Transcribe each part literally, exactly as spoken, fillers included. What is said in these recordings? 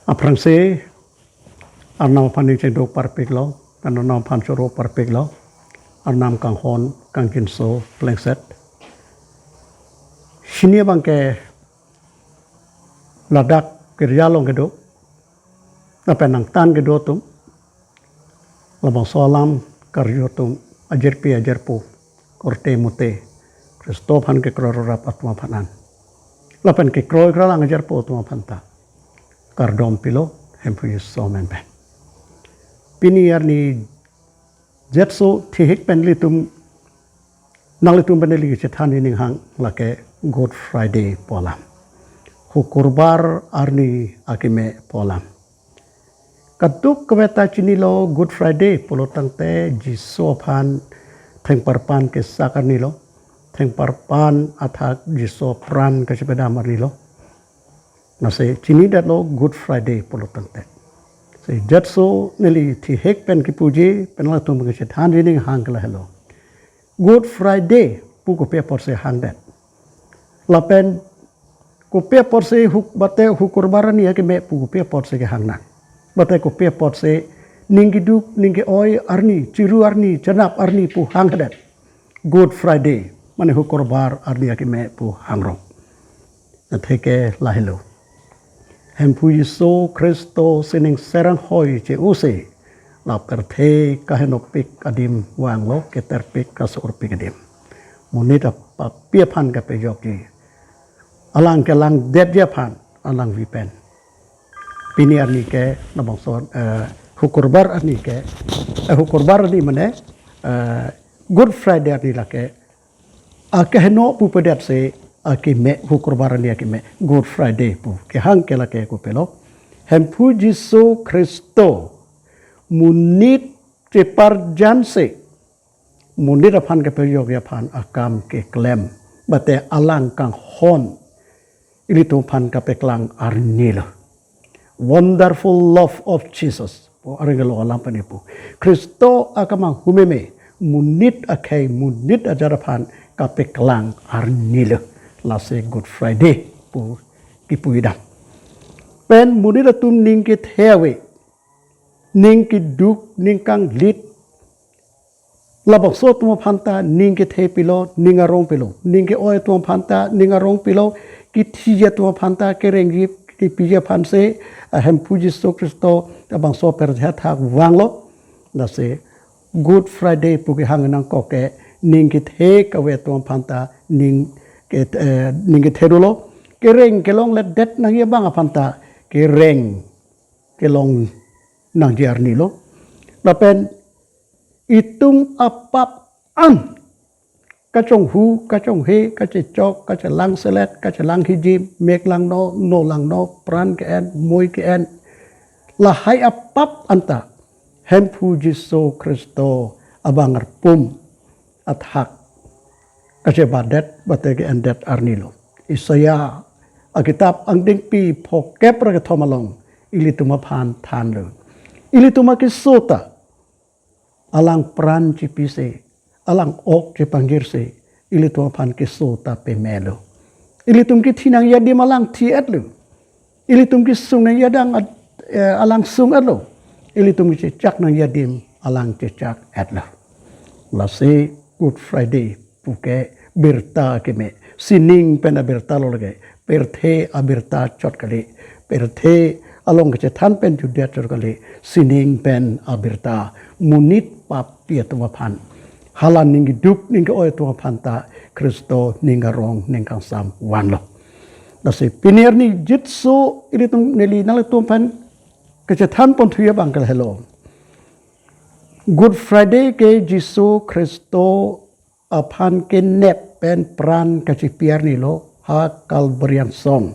Aphrangsi Arnam aphan ning chingduk parpiklo, pen Arnam aphan choro parpiklo, Arnam kanghon kangjinso plengset. Pini abangke ladak girja along kedo, lapen nangtan kedo atum, labangso alam karju atum, ajirpi ajirpo, korte mote, Khristo aphan kekroi rorap atum aphan an, lapen kekroi kralang ajirpo atum aphan ta kardom pilo, Hemphu Jisu amen pen. Pini arni jetso thihek pen ilitum, nanglitum pen ili kachethan ining hang lake Good Friday pu alam, Hukurbar arni akeme pu alam. Kadokave ta chinilo Good Friday pulo tangte Jisu aphan thengparpan kesak arnilo, thengparpan athak Jisu apran kachepedam arnilo. Lasi chinidetlo Good Friday pulo tangte. Si jetso neli thihek pen kipuji pen latum kachethan ining hang ke lahelo. Good Friday pu kopi apotsi hangdet, lapen kopi apotsi huk, mate Hukurbar arni akeme pu kopi apotsi kehang nang, mate kopi apotsi ning keduk ning ke-oi arni, chiru arni, chenap arni pu hangdet. Good Friday, mane Hukurbar arni akeme pu hangrong. Atheke lahelo. Hemphu Jisu Khristo sining serang hoi che-ose, la pirthe kahenopik adim vanglo, keterpik kasurpik adim. Monit apapi aphan kapejokji, alang kelangdetji aphan, alangli pen. Pini arni ke labangso, eh, Hukurbar arni ke, eh, Hukurbar arni mane, eh, Good Friday arni lake akeheno pu pedetsi akeme, Hukurbar arni akeme Good Friday pu kehang ke lake kopilo. Hemphu Jisu Khristo monit cheparjansi, monit aphan kepejokji aphan akam keklem, mate alang kanghon ilitum aphan kapeklang arnilo. Wonderful love of Jesus pu areng lo alam pen ipu. Khristo akemang humeme monit akhei, monit ajat aphan kapeklang arnilo. Lasi Good Friday pu kipu idam. Pen monit atum ning kethe ave, ning keduk, ning kanglit, labangso atum aphan ta ning kethe pilo, ning arong pilo. Ning ke-oi atum aphan ta ning arong pilo, kethiji atum aphan ta kerengji kepiji aphansi, ah, Hemphu Jisu Khristo labangso pirthe athak vanglo. Lasi Good Friday pu kehang nangkok ke ning kethe kave atum aphan ta ning ke, eh, ning kethe dolo. Kereng kelongledet nangji abang aphan ta kereng kelong nangji arnilo. Lapen itum apap an, kachonghu, kachonghe, kachechok, kachelang selet, kachelang hijim, mek langno, no langno, pran ke-en, mui ke-en, lahai apap anta Hemphu Jisu Khristo abang arpum athak kachebadet mate ke-endet arnilo. Isaiah akitap angdengpi phokep ra kethom along ilitum aphan thanlo. Ilitum akeso ta alang pran chipisi, alang ok chepangjirsi, ilitum aphan keso ta pemelo. Ilitum kethi nangji adim alang thi-etlo. Ilitum kesung nangji adim ad-, eh, alang sung-etlo. Ilitum kechechak nangji adim alang chechak-etlo. Lasi Good Friday puke birta keme, sining pen abirta lo lake, pirthe abirta chot kali, pirthe along kachethan pen jutdet chot kali, sining pen abirta, monit papi atum aphan, hala ning keduk ning ke-oi atum aphan ta Khristo ning arong ning kangsam vanlo. Lasi pini arni jetso ilitum neli nanglitum aphan kachethan ponthu abang ke lahelo. Good Friday ke Jisu Khristo aphan kenep pen pran kachipi arnilo ha Kalvari angsong,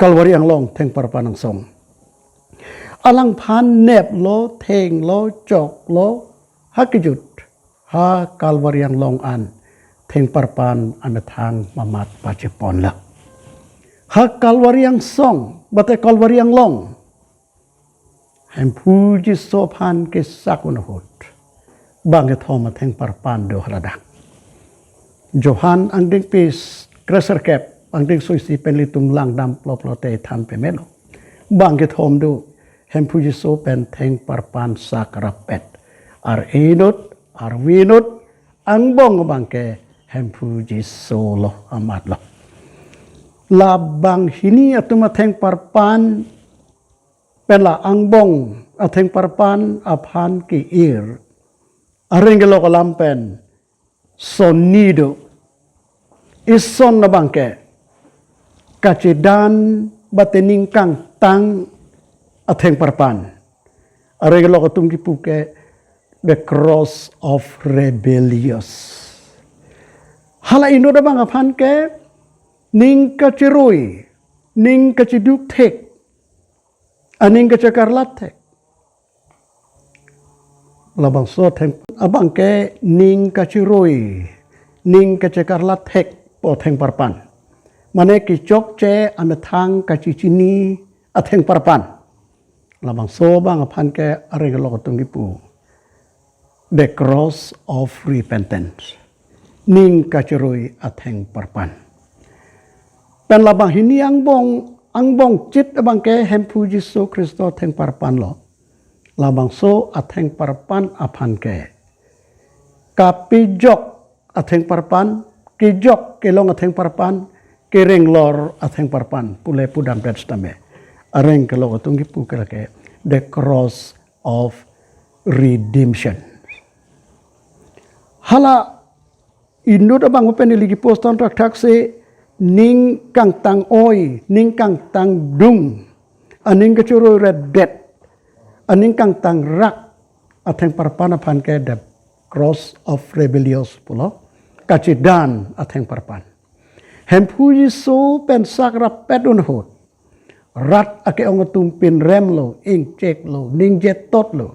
Kalvari anglong thengparpan angsong. Alangphan neplo, thenglo, choklo, ha kejut ha Kalvari anglong an thengparpan amethang mamat pacheponlo. Ha Kalvari angsong, mate Kalvari anglong, Hemphu Jisu aphan kesak un ahut bang kethom athengparpan do haladak. Johan angdengpi kresirkep, angdengso isi pen ilitum langdam ploplote than pemelo. bang kethom do, Hemphu Jisu pen thengparpan sak rapet. Ar-e inut, arve inut, angbong abangke Hemphu Jisu lo, amat lo. La banghini atum athengparpan pen la angbong athengparpan aphan ke-ir. Areng kelok alam pen sonni do. Ison abangke kachedan bate ning kangtang athengparpan. Areng kelok atum kipu ke the cross of rebellious. Hala inut abang aphan ke ning kacheroi, ning kacheduk thek, aning kachekarlat thek. Labangso atheng abangke ning kacheroi, ning kachekarlat thek pu athengparpan. Mane kechokche amethang kachechini athengparpan. Labangso abang aphan ke areng kelok atum kipu the cross of repentance. Ning kacheroi athengparpan. Pen la banghini angbong, angbong chit abangke Hemphu Jisu Khristo athengparpan lo. Labangso athengparpan aphan ke kapejok athengparpan, kejok kelong athengparpan, kerenglor athengparpan pule pudam det sitame, areng kelok atum kipu ke lake the cross of redemption. Hala inut abang pen ili kipu asonthot thakthak si ning kangtang oi, ning kangtang dung, aning kacheroi redet, aning kangtang rak athengparpan aphan ke the cross of rebellious pulo, kachedan athengparpan. Hemphu Jisu pen sak rapet un ahut, rat ake-ong atum pinrem lo, ingchek lo, ningje tot lo.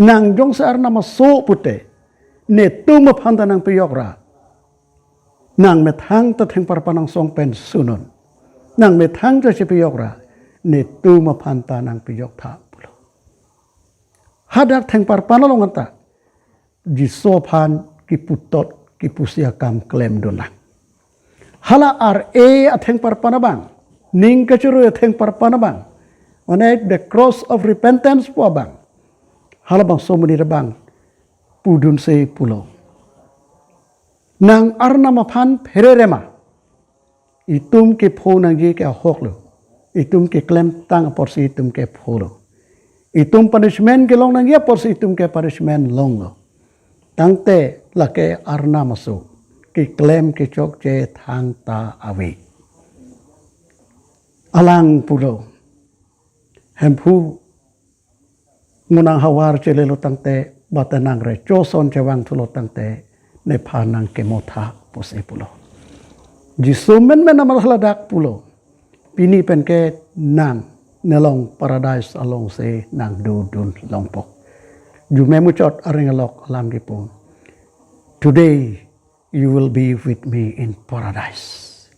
Nang jongsi Arnam aso pute, netum aphan ta nangpejok ra, nang methang ta thengparpan angsong pen sunun. Nang methang ta chepejok ra, netum aphan ta nangpejok tha pulo. Hadak thengparpan along anta Jisu aphan kipu tot, kipusi akam klemdun lang. Hala ar-e athengparpan abang, ning kacheroi athengparpan abang, mane the cross of repentance pu abang, halabangso amonit abang pudunsi pulo, nang Arnam aphan pherere ma? Itum kepho nangji ke ahok lo. Itum keklemtang apotsi itum kepho lo. Itum punishment kelong nangji apotsi itum ke punishment longlo. Tangte lake Arnam aso, keklem kechokche thangta ave. Alang pulo, Hemphu, ngunang havar chelelo tangte, bate nang recho ason chevang thulo tangte, nephan nangkemo tha pusi pulo. Jisu menmen amat haladak pulo, pini penke nang nelong paradise alongsi nangdodun longpo. Jume muchot areng kelok alam kipu, today you will be with me in paradise.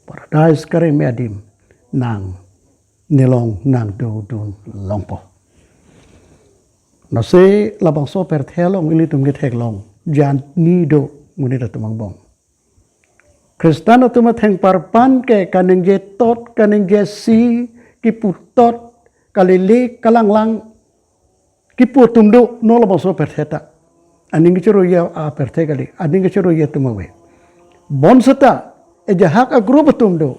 Paradise kareng me adim nang nelong nangdodun longpo. Lasi labangso pirthe along ilitum ketheklong, jani do monit atum angbong. Khristan atum athengparpan ke kaningje tot, kaningje si, kipu tot, kalele, kalanglang, kipu atum do, non labangso pirthe ta. Aning kacheroi apirthe kali, aning kacheroi atum ave. Bonseta, ejahak a-group atum do,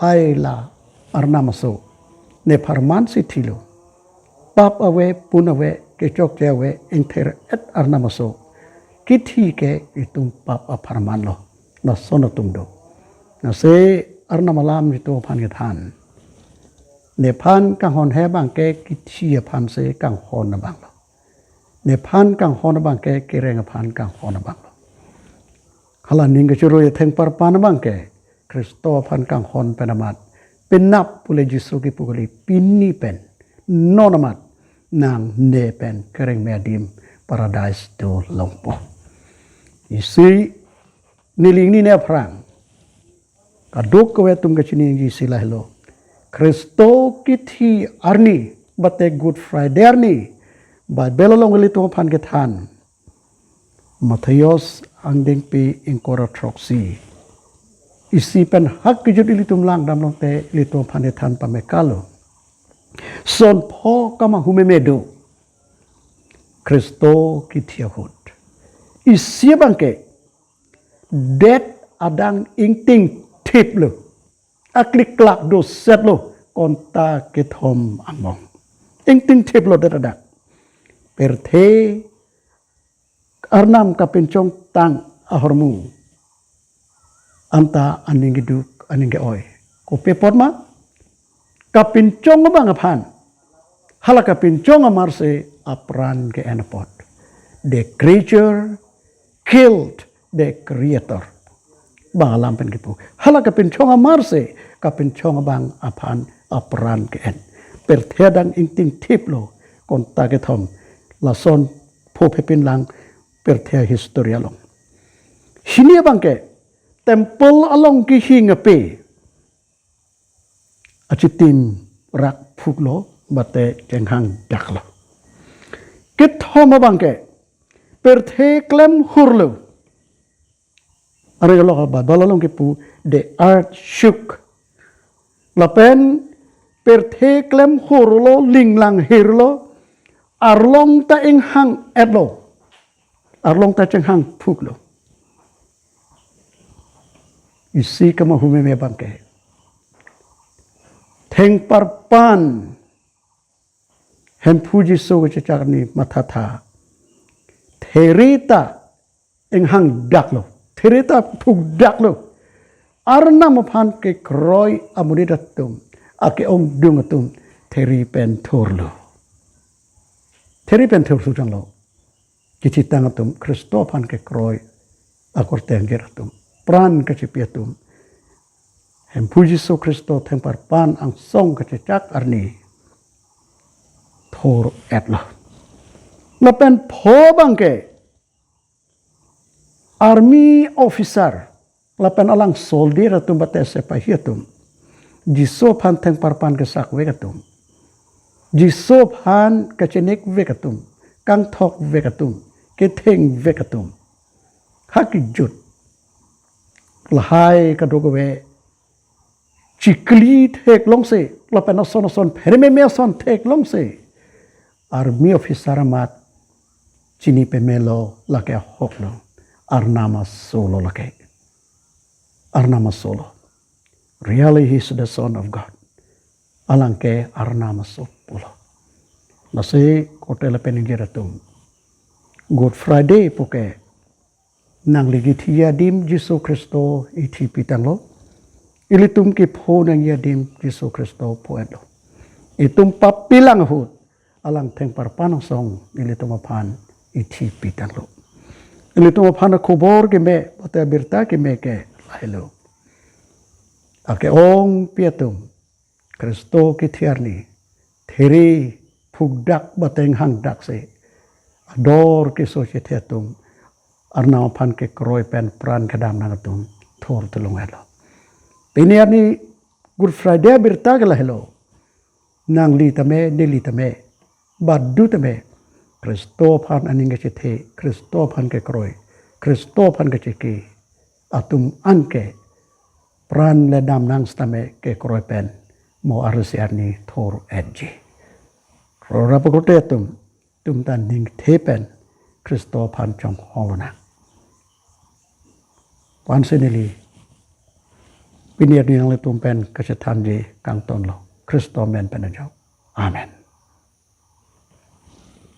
ai la Arnam aso, nepharman si thilo. Pap ave, pun ave, kechokche ave, ingther-et Arnam aso. Kithi ke itum pap apharman lo. Lason atum do. Lasi Arnam alam itum aphan kethan, nephan kanghon he abangke kithi aphansi kanghon abang lo. Nephan kanghon abangke kereng aphan kanghon abang lo. Hala ning kacheroi athengparpan abangke Khristo aphan kanghon pen amat, penap pule Jisu kipu kali, pini pen, non amat nang ne pen kereng me adim paradise do longpo. Isi neli ingni ne aphrang, kadokave atum kachiniji isi lahelo. Khristo kithi arni, bate Good Friday arni, Bible along ilitum aphan kethan, Mathaios angdengpi ingkoi ra throksi. Isi pen hak kejut ilitum langdam longte ilitum aphan ethan pamekalo. Son pho kamahu meme do. Khristo kithi ahut. Isi abangke det adang ingtingthiplo. Akliklak dosetlo konta kethom angbong. Ingtingthiplo det adang. Pirthe arnam kapinchongtang ahormu anta aning keduk aning ke-oi. Kopi apot ma? Kapinchong abang aphan. Hala kapinchong amarse apran ke-en apot. The creature killed the creator. Bang alam pen kipu. Hala kapinchong amarse kapinchong abang aphan apran ke-en. Pirthe adang ingtingthiplo konta kethom. Lason pho phepin lang pirthe history along. Hini abangke temple along kehing ape achitim rak phuklo, mate chenghang daklo. Kethom abangke pirthe klem hurlo. Are lo Bible along kipu the earth shook. Lapen pirthe klem hurlo, linglang hirlo, arlong ta inghang etlo. Arlong ta chenghang phuklo. Isi kamahu meme abangke. Thengparpan Hemphu Jisu kachechak arni mathatha. Theri ta inghang daklo. Theri ta phuk daklo. Arnam aphan kekroi amonit atum, ake-ongdung atum theri pen thurlo. Theri pen thur sujanglo. Kachitang atum, Khristo aphan kekroi akorte angjir atum, pran kachipi atum, Hemphu Jisu Khristo thengparpan angsong kachechak arni thur etlo. Lapen pho abangke army officer lapen alang soldier atum mate sepahi atum, Jisu aphan thengparpan kesakvek atum, Jisu aphan kachenikvek atum, kangthokvek atum, kethengvek atum, ha kejut lahai kadokave chikli theklongsi, lapen ason ason pherememe ason theklongsi, army officer amat chini pamelo, lake ahoklo, Arnam aso lo lake. Arnam aso lo. Really, he is the Son of God. Alang ke Arnam aso pulo. Lasi korte lapen ingjir atum, Good Friday puke nangli kithi adim Jisu Khristo ithi pitanglo. Ilitum kepho nangji adim Jisu Khristo pho-etlo. Itum papi lang ahut alang thengparpan angsong ilitum aphan ithi pitanglo. Ilitum aphan akhobor keme, mate abirta keme ke lahelo. Ake-ongpi atum, Khristo kithi arni theri phukdak mate inghangdaksi ador keso chethe atum, Arnam aphan kekroi pen pran kedam nang atum thur thulong-etlo. Pini arni Good Friday abirta ke lahelo. Nangli tame, neli tame, badu tame, Khristo aphan aning kachethe, Khristo aphan kekroi, Khristo aphan kacheke atum anke pran le dam nang sitame kekroi pen mo arsi arni thur-etji. Rora pakote atum, tum ta ningthe pen Khristo aphan chonghong lonang. Vansi neli pini arni nanglitum pen kachethanji kangtonlo. Khristo amen pen ajo. Amen.